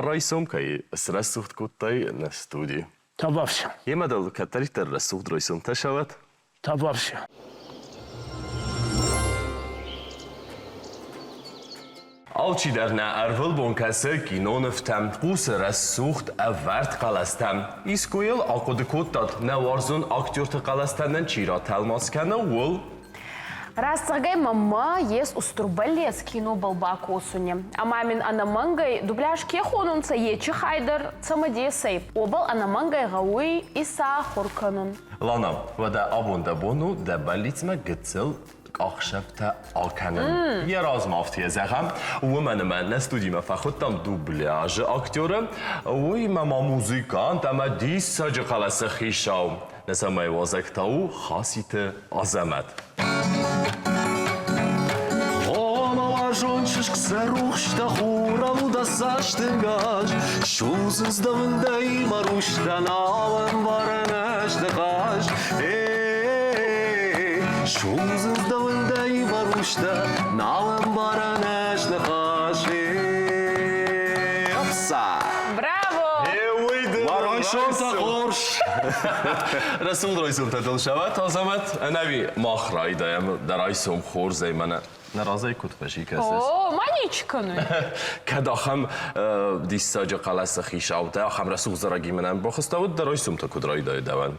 райсом кӕй срӕсугъд кодтай нӕ студи. Табуафси. Емӕ дыл кӕддӕриддӕр рӕсугъд райсомтӕ сӕвӕд. Табуафси. Алчидӕр нӕ ӕрвылбон кӕсы кинонывтӕм, хъусы рӕсугъд ӕвӕрд хъӕлӕстӕм. Искуы йыл ахъуыды кодтат, нӕ уарзон актерты хъӕлӕстӕ нын чи ратӕлмац кӕны, ууыл? Раст зӕгъгӕй, мӕмӕ ес устур бӕллец кинобӕл бакосуни. Ӕма мин ӕнӕмӕнгӕй дубляж ке хонунцӕ, ечи хай дӕр цӕмӕдесӕй. Уобӕл ӕнӕмӕнгӕй гъӕуй исахур кӕнун. Лана, уӕдӕ абон дӕ бон у дӕ бӕллицмӕ гыццыл къахсӕвтӕ акӕнын. Йӕ размӕ афтӕ зӕгъӕм, уымӕн ӕмӕ нӕ студимӕ фӕхуыдтам дубляжы актеры, уыимӕ ма музыкант ӕмӕ диссаджы хъӕлӕсы хицау. Нӕ цӕмӕй уазӕг та у Хаситы Азӕмӕт. О, мӕ уарзон чызг, сӕ рухстӕ хурау дӕ цӕстынгас, Судзынц дӕ уындӕй мӕ рустӕ, нал ӕмбарын ӕз дӕ хъаз. Судзынц дӕ уындӕй мӕ рустӕ, нал ӕмбарын ӕз дӕ хъаз. Опса! Браво! Райсомтӕ хорз! Рӕсугъд райсомтӕ дыл сӕвӕт, Азӕмӕт. Ӕнӕуи мах райдайӕм дӕ райсом хорзӕй мӕнӕ нӕ разӕй куыд фӕси кӕсыс? О, ма ничи кӕны. Кӕд ахӕм диссаджы хъӕлӕсы хицаутӕ, ахӕм рӕсугъд зарӕгимӕ нӕм бахызтӕуыд, дӕ райсомтӕ куыд райдайы дӕуӕн?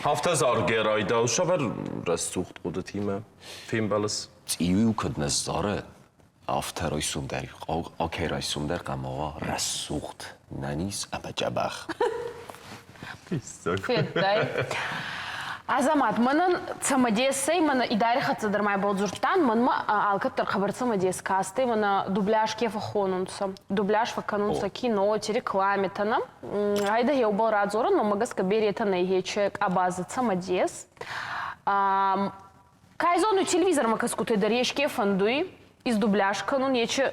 Афтӕ заргӕ райдау, сӕвӕр рӕсугъд хъуыдытимӕ фембӕлыс. Цъиу куыд ныззары, афтӕ райсом дӕр, окей, райсом дӕр хъуамӕ уа рӕсугъд, нӕниз ӕмӕ дзӕбӕх. Федтай. Азамат, мӕнӕн цӕмӕдесӕй, мӕнӕ Идари хӕццӕ дӕр ма ибӕл дзурдтан, мӕнмӕ алкӕддӕр хъӕбӕр цӕмӕдес кастӕй, мӕнӕ дубляж ке фӕххонунцӕ. Дубляж фӕккӕнунцӕ киноти, рекламитӕ, нӕ? Гъӕйдӕ еубӕл радзорӕн, мӕнмӕ гӕсгӕ беретӕ нӕййече къабазы цӕмӕдес. Кай зонуй, телевизормӕ кӕсгутӕй дӕр еске фӕндуй издубляж кӕнун, ечи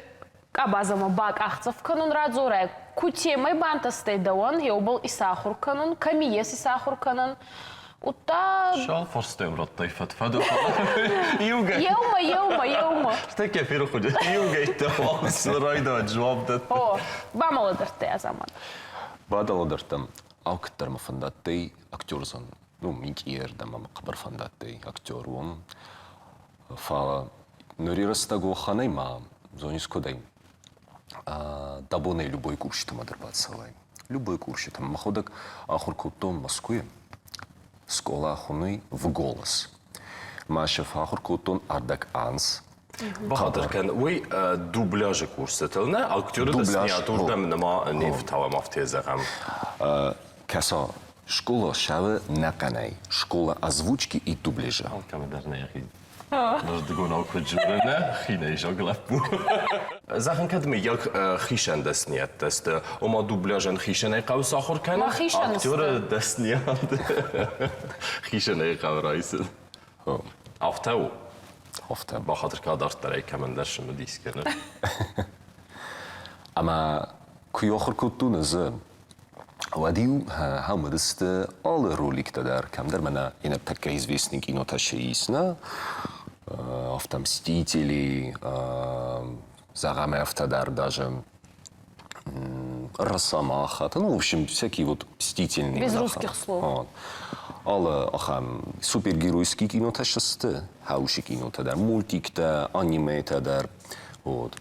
къабазӕмӕ бакъахдзӕф кӕнун радзорай, кутемӕй бантӕстӕй дӕуӕн еубӕл исахур кӕнун, кӕми ес исахур кӕнӕн, удта Шал фарстӕм радтай фӕд-фӕдыл. Иугай. Еумӕ, еумӕ, еумӕ. Стӕй ферох уыди. Иугӕйттӕ райдауӕд дзуапп дӕтты. О, бамӕлӕдӕрдтӕй Азамат. Бадӕлӕдӕрдтӕм алкӕддӕр мӕ фӕндадтӕй актердзӕн. Ну, минкъийӕрдӕмӕ мӕ хъӕбӕр фӕндадтӕй актер уон. Фал нури рӕстӕг уӕхӕнӕй ма, зонис куд ӕй, дӕ бон ӕй любой курситӕмӕ дӕр бацӕуай. Любой курситӕмӕ. Мӕхуӕдӕг ахур кодтон Мӕскуй. Скъола хунуй «В голос». Ма сӕ фӕахур кодтон ӕрдӕг анз. Бахатыр кӕн, уый дубляжы курсытыл нӕ, актеры дӕсныйад уырдӕм нӕма не фтауӕм, афтӕ зӕгъӕм. Кӕсо, школа сӕвы нӕхъӕнӕй, школа озвучки и дубляжа. Алкӕмӕ дӕр нӕ йӕхи нырдыгонау куыд зоны, нӕ хинӕйзаг лӕппу. Зӕгъын, кӕд мыййаг хицӕн дӕсныйӕдтӕ сты, ома дубляжӕн хицӕнӕй хъӕуы сахуыр кӕнын, актеры дӕсныйад хицӕнӕй хъӕуы райсын. Афтӕ у. Афтӕ. Бахатыр кӕ дарддӕр ӕй кӕмӕндӕр цымыдис кӕны. Ӕмӕ куы ахуыр кодтон ӕз, уӕд-иу ахӕм уыдысты алы роликтӕ дӕр, кӕмдӕр мӕнӕ иннӕ тӕккӕ известный кинотӕ сӕ ис, нӕ? Афтӕ «Мстители», зӕгъӕм, афтӕ дӕр даже Росомаха, ну, в общем, всякие вот мстительные. Без русских слов. Вот. Алы ахӕм супергеройский кинотӕ сты, хаусы кинотӕ дӕр, мультиктӕ, аниметӕ дӕр. Вот.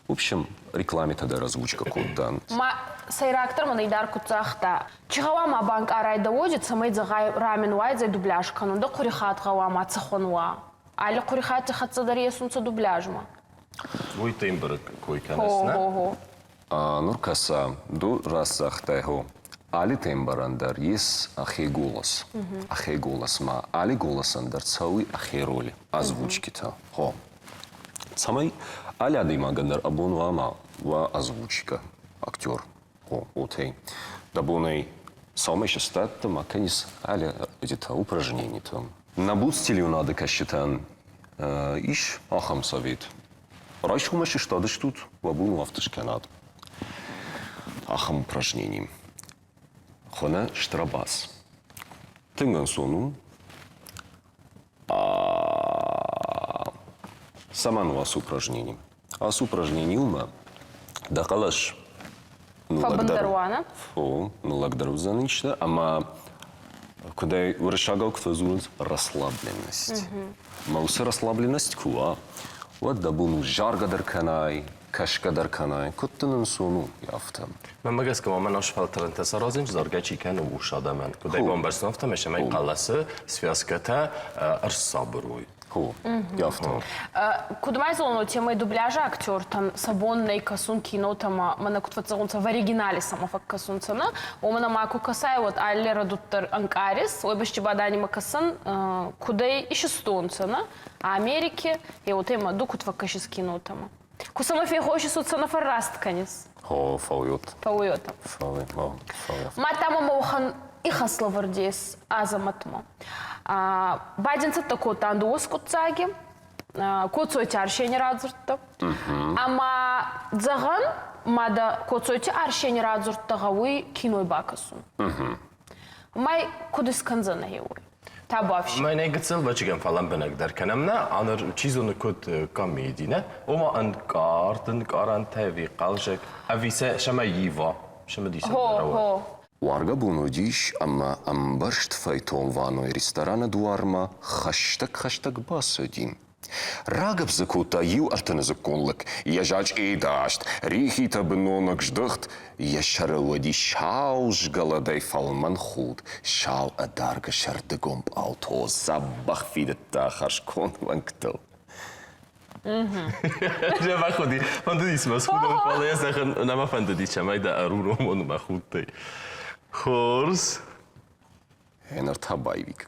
В общем, рекламетӕ дӕр озвучка кодта. Ма сӕйрагдӕр мын идар куыд загъта, чи гъӕуама банкъарай дӕ уоди, цӕмӕй дзӕгъӕй рамен уайдзӕй дубляж кӕнун, дӕ хъурихатт гъӕуама цӕхуӕн уа? Алли хъурихатти хӕццӕ дӕр есунцӕ дубляжмӕ. Уый тембры кой кӕныс, нӕ? Хо-хо-хо. Нур кӕсӕ, ду раст загътай, хо. Али тембрӕн дӕр ес ӕхе голос. Ӕхе голос ма али голосӕн дӕр цӕуй ӕхе роль, озвучкитӕ. Хо. Цӕмӕй али адӕймагӕн дӕр ӕ бон уа ма уа озвучка, актер. Хо, уотӕй. Дӕ бон ӕй сӕумӕ сыстадтӕ ма кӕнис али где-то упражненитӕ. Нӕ буц телеуынады кӕсджытӕн ис ахӕм совет. Райсоммӕ сыстадыстут, уӕ бон у афтӕ скӕнат. Ахӕм упражнени. Хуыны Страбац. Тынг ӕнцон у. Цӕмӕн у ацы упражнени? Ацы упражнени уымӕ дӕ хъӕлӕс Фӕбындӕр уа, нӕ? О, ныллӕгдӕр уыдзӕн исты, ӕмӕ куыдӕй уырыссагау куы фӕдзурынц расслабленность. Мӕ уыцы расслабленность куы уа, уӕд дӕ бон у заргӕ дӕр кӕнай, кӕсгӕ дӕр кӕнай, куыд дын ӕнцон у, афтӕ. Мӕнмӕ гӕсгӕ ма мӕн сфӕлтӕрӕнтӕ саразын, заргӕ чи кӕны урс адӕмӕн. Куыдӕй бамбӕрстон, афтӕмӕй сӕмӕй хъӕлӕсы связкӕтӕ ӕрсабыр уой. Афтӕ. Куд ма зонут, темӕй дубляжы актертӕн сӕ бон нӕй кӕсун кинотӕмӕ, мӕнӕ куд фӕццӕгъунцӕ, в оригинале сӕмӕ фӕккӕсунцӕ, нӕ? Уомӕн ӕма ку кӕсай, уӕд алли рӕдуд дӕр ӕнкъарис, уой бӕсти ба данимӕ кӕсӕн, кудӕй исистонцӕ, нӕ? Америки, е уотемӕ ду куд фӕккӕсис кинотӕмӕ? Ку сӕмӕ фегъосис, уӕд сӕ нӕ фӕрраст кӕнис? О, фӕууйут. Фӕууйут. Фӕууй. Мадта мӕмӕ уӕхӕн ихӕслӕвӕрд ес Азаматмӕ. Бадин цӕттӕ кодтан дууӕ скъуддзаги, Коцойти Арсени радзурдта. Ӕма зӕгъӕн, ма дӕ Коцойти Арсени радзурдта гъӕуй киной бакӕсун. Май куд искӕндзӕнӕ уой? Табуафси. Мӕнӕ гыццыл вӕчыгӕн фӕлӕмбынӕгдӕр кӕнӕм нӕ, аныр чи зоны куыд комеди, нӕ? Ома ӕнкъард ӕнкъарӕнтӕ ӕви хъӕлдзӕг, ӕви сӕ сӕмӕ ива, цымыдисаг Хо, хо. Уаргӕ бон уыдис ӕмӕ ӕмбӕрзт файтон ванной рестораны дуармӕ хӕстӕг-хӕстӕг бацыди. Рагӕпп дзы кодта иу ӕртыныдзыккон лӕг, йӕ зачъейы даст, рихитӕ быноныг здыхт, йӕ сӕрыл уыди сау згӕлӕдӕй фӕлмӕн худ, сау ӕдӕргы сӕрдыгон пъалто дзӕбӕх фидыдта хӕрзконд уӕнгтыл. Дзӕбӕх уыди. Фӕндыдис мӕ схудын, фӕлӕ йӕ зӕгъын нӕма фӕндыди, цӕмӕй дӕ ӕруромон мӕ худтӕй. Хорз. Ӕнӕр та байвик.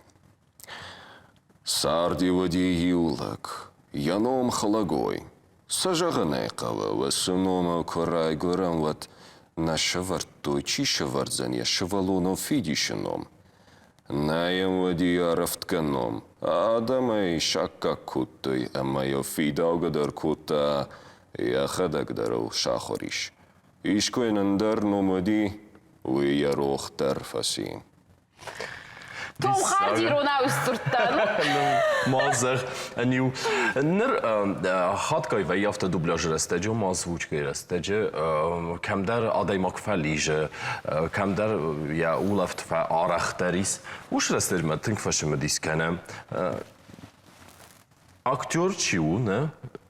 Царди уыди иу лӕг, йӕ ном Хлӕгой. Цы зӕгъын ӕй хъӕуы, уыцы номыл куы райгуырӕм, уӕд нӕ сӕвӕрдтой, чи сӕвӕрдзӕн йӕ сывӕллоныл фидисы ном. Нӕ йӕм уыди ӕрӕфтгӕ ном. Адӕм ӕй саккаг кодтой ӕмӕ йыл фидаугӕ дӕр кодта, йӕхӕдӕг дӕр ыл сахуыр ис. Искуы йын ӕндӕр ном уыди, уый йӕ рох дӕр фӕци. Том Харди иронау сдзырдта. Ма зӕгъ, ӕниу. Ныр хатгай вӕййы афтӕ дубляжы рӕстӕджы, ма озвучкӕйы рӕстӕджы, кӕмдӕр адӕймаг фӕлизы, кӕмдӕр йӕ улӕфт фӕарӕхдӕр ис. Уыцы рӕстӕджы мӕ тынг фӕцымыдис кӕны. Актер чи у, нӕ,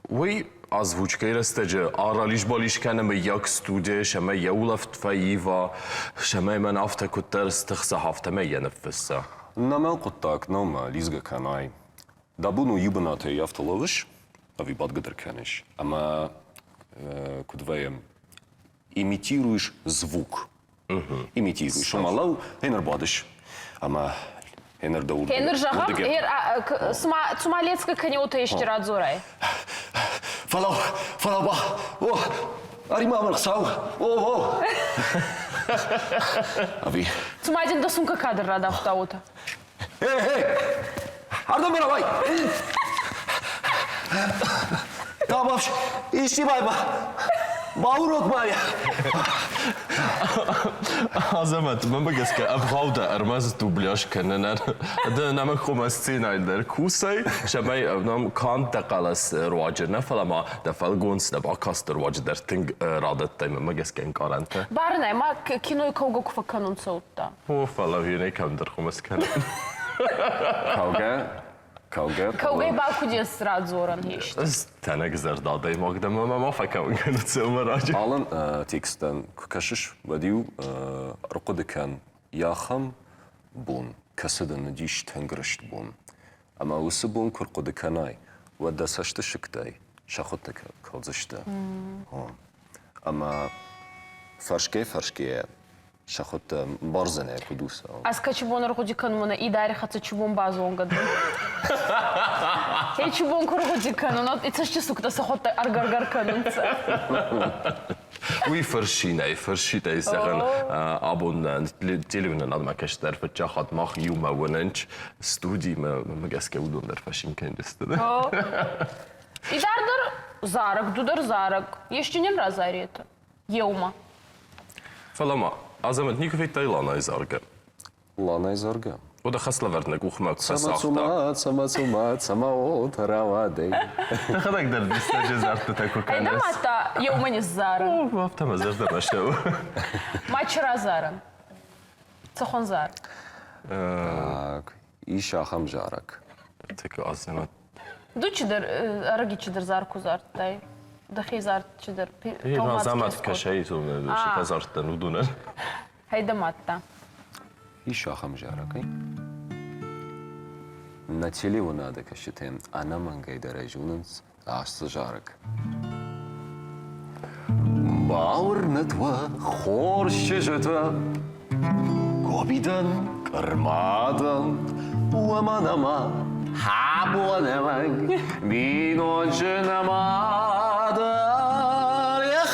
уый озвучкӕйы рӕстӕджы аралис-балис кӕны мыййаг студийы, цӕмӕй йӕ улӕфт фӕива, цӕмӕй мӕн афтӕ куыддӕр стыхса, афтӕмӕй йӕ ныффысса. Нӕ мӕ хъуыддаг нӕу мӕ лидзгӕ кӕнай. Дӕ бон у иу бынатӕй афтӕ лӕууыс, ӕви бадгӕ дӕр кӕныс, ӕмӕ куыд вӕййы, имитируешь звук. Имитируешь. Ома лӕу, гъеныр бадыс, ӕмӕ гъеныр дӕ Гъеныр зӕгъӕм, цыма, цыма лецкӕ кӕнеутӕ исти радзорай. Фӕлӕу, фӕлӕу ба, о, ӕри-ма мын Хуыцау, о, о! Ӕви? Цыма дин дӕ сумка кадр радавта уотӕ. Эй, эй! Ардӕм рауай! Табафш, исчи байба! Баурод ма йӕ! Азӕмӕт, мӕнмӕ гӕсгӕ ӕвгъау дӕ ӕрмӕст дубляж кӕнынӕн. Ды нӕмӕ хъуамӕ сценӕйыл дӕр кусай, цӕмӕй нӕм канд дӕ хъӕлӕс руаджы нӕ, фӕлӕ ма дӕ фӕлгонц, дӕ бакасты руаджы дӕр тынг радӕттай мӕнмӕ гӕсгӕ ӕнкъарӕнтӕ. Барынӕй ма кинойы кӕугӕ куы фӕкӕнунцӕ, удта. О, фӕлӕ винӕй кӕмдӕр хъуымац кӕнын. Кӕугӕ? Кӕугӕ? Кӕугӕй ба куд ес радзорӕн ес? Ӕз тӕнӕгзӕрдӕ адӕймаг дӕн ӕмӕ ма фӕкӕуын кӕнут сӕумӕ раджы. Алан текстӕн куы кӕсыс, уӕд-иу ӕрхъуыды кӕн ахӕм бон, кӕцы дын уыдис тынг рыст бон. Ӕмӕ уыцы бон куы рхъуыды кӕнай, уӕд дӕ цӕстысыгтӕй сӕхуыдтӕ кӕлдзысты. Ӕмӕ фӕрсгӕ-фӕрсгӕйӕ сӕхуыдтӕ мбардзӕнӕ куыд у сӕ. Ӕз кӕчи бон ӕргъуди кӕнун, идари хӕццӕ чи бон базонгӕ дӕн. Ечи бон ку ргъуди кӕнун, и цӕстисугтӕ сӕхуӕдтӕ ӕргӕр-гӕр кӕнунцӕ. Уый фырсинӕй, фырсинӕй зӕгъын, абон телеуынынадмӕ кӕстӕр фыццаг хатт мах иумӕ уынынч студимӕ, мӕ гӕсгӕ уыдон дӕр фӕсин кӕндзысты. Идардӕр зарӕг, ду дӕр зарӕг. Есчи нин разаретӕ? Еумӕ. Фӕлӕ ма Азӕмӕт никуы федтай Ланайы заргӕ? Ланайы заргӕ? Уӕдӕ хӕслӕвӕрд нӕ къухмӕ куы Цӕмӕ фӕцагъта. цума, цӕмӕ цума, цӕмӕ о, рауадӕй. Дӕхӕдӕг дӕр диссаджы зардтытӕ куы Айда кӕныс. ма та еумӕ низзарӕн. О, афтӕ мӕ зӕрдӕмӕ цӕуы. Ма чи разарӕн? Цӕхуӕн зар? Так, ис ахӕм зарӕг. Так, Азӕмӕт Ду чидӕр, ӕрӕги чидӕр зар ку зардтай. Дӕхе зард чидӕр. Азӕмӕт кӕсӕй сытӕ зардтӕн уыдонӕн. Хайда мадта. Ис ахӕм зарӕг, ай? Нӕ телеуынады кӕсджытӕн ӕнӕмӕнгӕй дӕр ӕй зонынц ацы зарӕг. Бауырнӕд уӕ, хорз чызджытӕ, Гоби дӕн, къырма дӕн, уымӕн ӕмӕ абон ӕмӕнг бинонджы нӕма дӕн. Эх,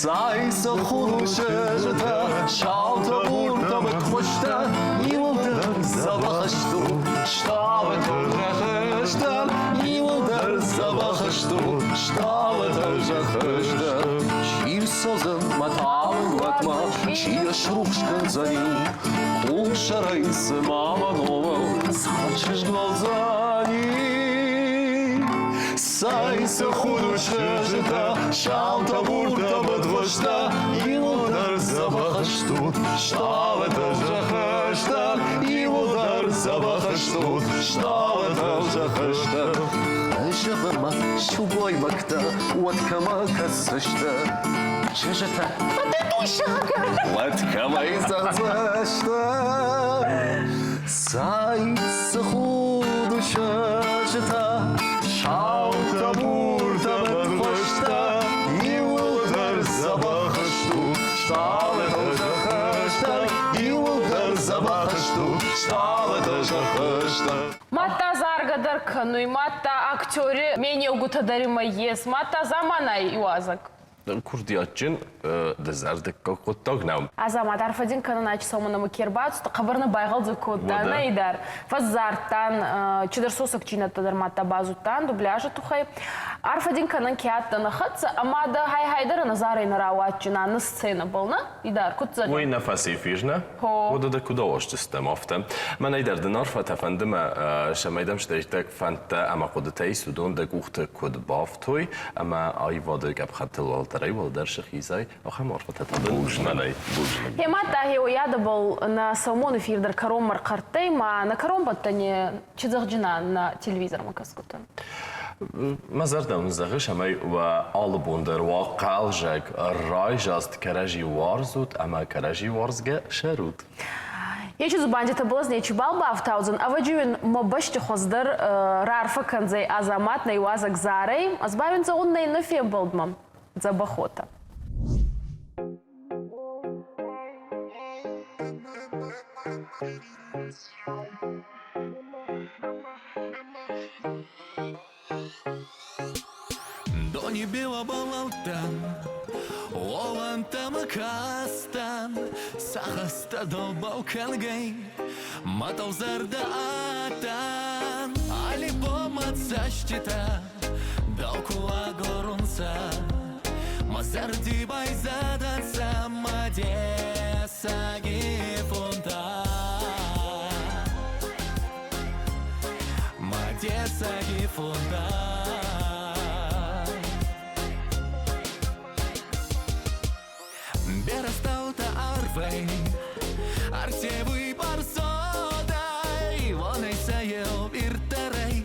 цай цы хур чызджытӕ, саутӕ, буртӕ, мыдхуызтӕ, иуылдӕр дзӕбӕх стут, ставӕтыл рӕхыстӕ, иуылдӕр дзӕбӕх стут, ставӕтыл зӕххыстӕ. Чи рцӕудзӕн мӕ талынг уатмӕ, чи срухс кӕндзӕни, къулсӕрӕй цыма мӕ номыл цал чызг лӕудзӕни. Цӕй цы хур чызджытӕ, саутӕ, буртӕ, мыдгъуызтӕ, иуылдӕр дзӕбӕх стут, ставӕтӕ, зӕххыстӕ, иуылдӕр дзӕбӕх стут, ставӕтӕ, зӕххыстӕ. Зӕгъы-ма, сылгоймӕгтӕ, уӕд кӕмӕ кӕсдзысты? Чызджытӕ, уӕд кӕмӕй зӕгъдзысты? Цӕй цы худы чызджытӕ, саутӕ, буртӕ, мыдхуызтӕ, иуылдӕр дзӕбӕх стут, стъалытӕ, зӕххыстӕ, иуылдӕр дзӕбӕх стут, стъалытӕ, зӕххыстӕ. Мадта заргӕ дӕр кӕнуй, мадта актери менеугутӕ дӕр имӕ ес, мадта заманай иуазӕг. Курдиатджын дызӕрдыггаг хъуыддаг нӕу. Азӕмӕт, арфӕ дин кӕнун ачи сӕумӕ ке рбацудтӕ, хъӕбӕр нӕ байгъӕлдзӕг кодта, нӕ идар. Фӕззардтан, чидӕр сосӕгдзийнӕдтӕ дӕр мадта базудтан дубляжи туххӕй. Арфӕ дин кӕнӕн ке адтӕ нӕ хӕццӕ, ӕма дӕ хай-хай дӕр ӕнӕзарӕй нӕ рауадджина нӕ сценӕбӕл, нӕ? Идар, куд зӕгъӕн? Уый нӕ фӕци нӕ? Уӕдӕ дӕ куыд ауазджыстӕм афтӕ? Мӕнӕй дӕр дын арфӕтӕ фӕнды мӕ, цӕмӕй дӕм стӕй фӕндтӕ ӕмӕ хъуыдытӕ ис, уыдон дӕ къухты куыд бафтой ӕмӕ аивады гӕпхӕттыл уӕлдӕрӕй-уӕлдӕр сыхизай, ахӕм арфӕтӕ та дын мӕнӕй. Бузныг. Хемадта хеуйадӕбӕл нӕ сӕумон эфир дӕр кӕронмӕ рхъӕрттӕй ма нӕ кӕронбӕттӕни чидзӕгъджына нӕ телевизормӕ кӕсгутӕн. Мӕ зӕрдӕ уын зӕгъы, цӕмӕй уӕ алы бон дӕр уа хъӕлзӕг, райзаст, кӕрӕдзи уарзут ӕмӕ кӕрӕдзи уарзгӕ сӕрут. Ечи дзубандитӕбӕл ӕз нечибал бафтаудзӕн. Ӕвӕджи уин мӕ бӕсти хуӕздӕр раарфӕ кӕндзӕй Азамат нӕ иуазӕг Зарӕй. Ӕз ба уин зӕгъун нӕ иннӕ фембӕлдмӕ. Дзӕбӕх уотӕ. Дони билабалалтан, Олантам кастан, Сахаста долбал кӕнгӕй, Мӕтъӕлзӕрдӕ адтан, Алли бон мӕ цӕститӕ дӕу ку агорунцӕ, Мӕ зӕрди байзадӕнцӕ мӕ дессаги фунтӕ. Мӕ дессаги фунтӕ. Берӕ стаутӕ арвӕй, ӕрттевуй бӕрзондӕй, Уонӕй сӕ еу ирддӕрӕй,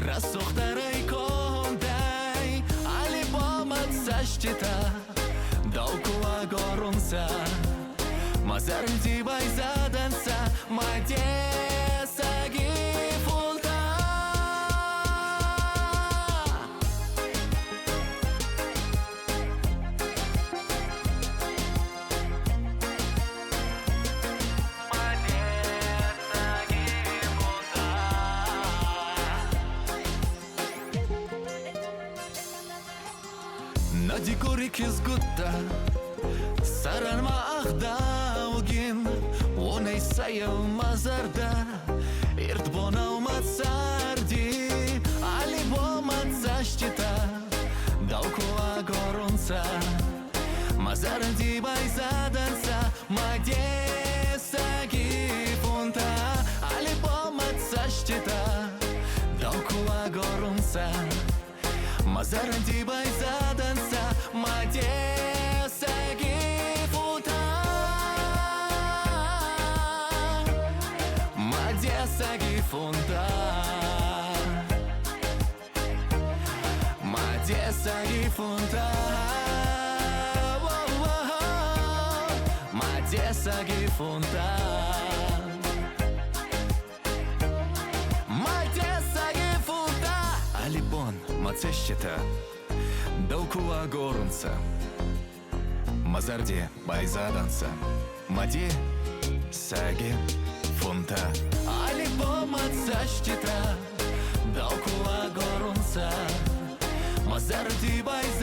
рӕсугъддӕрӕй кондӕй. Алли бон мӕ цӕститӕ дӕу ку агорунцӕ, Мӕ зӕрди байзадӕнцӕ мӕ дессаги фунтӕ. Мӕ дессаги фунтӕ. Нӕ Дигори кизгуттӕ сӕрӕн ма ӕгъдаугин, Уонӕй сӕ еу мӕ зӕрдӕ, ирд бонау мӕ царди. Алли бон мӕ цӕститӕ дӕу ку агорунцӕ, Мӕ зӕрди байзадӕнцӕ мӕ дессаги фунтӕ. Алли бон мӕ цӕститӕ дӕу ку агорунцӕ, Мӕ зӕрди байзадӕнцӕ мӕ дессаги фунтӕ. Мӕ дессаги фунтӕ. Мӕ дессаги фунтӕ. Мӕ дессаги фунтӕ. Мӕ дессаги фунтӕ. Алли бон мӕ цӕститӕ дӕу ку агорунцӕ, Мӕ зӕрди байзадӕнцӕ мӕ дессаги фунтӕ. Алли бон мӕ цӕститӕ дӕу ку агорунцӕ, Мӕ зӕрди байзадӕнцӕ.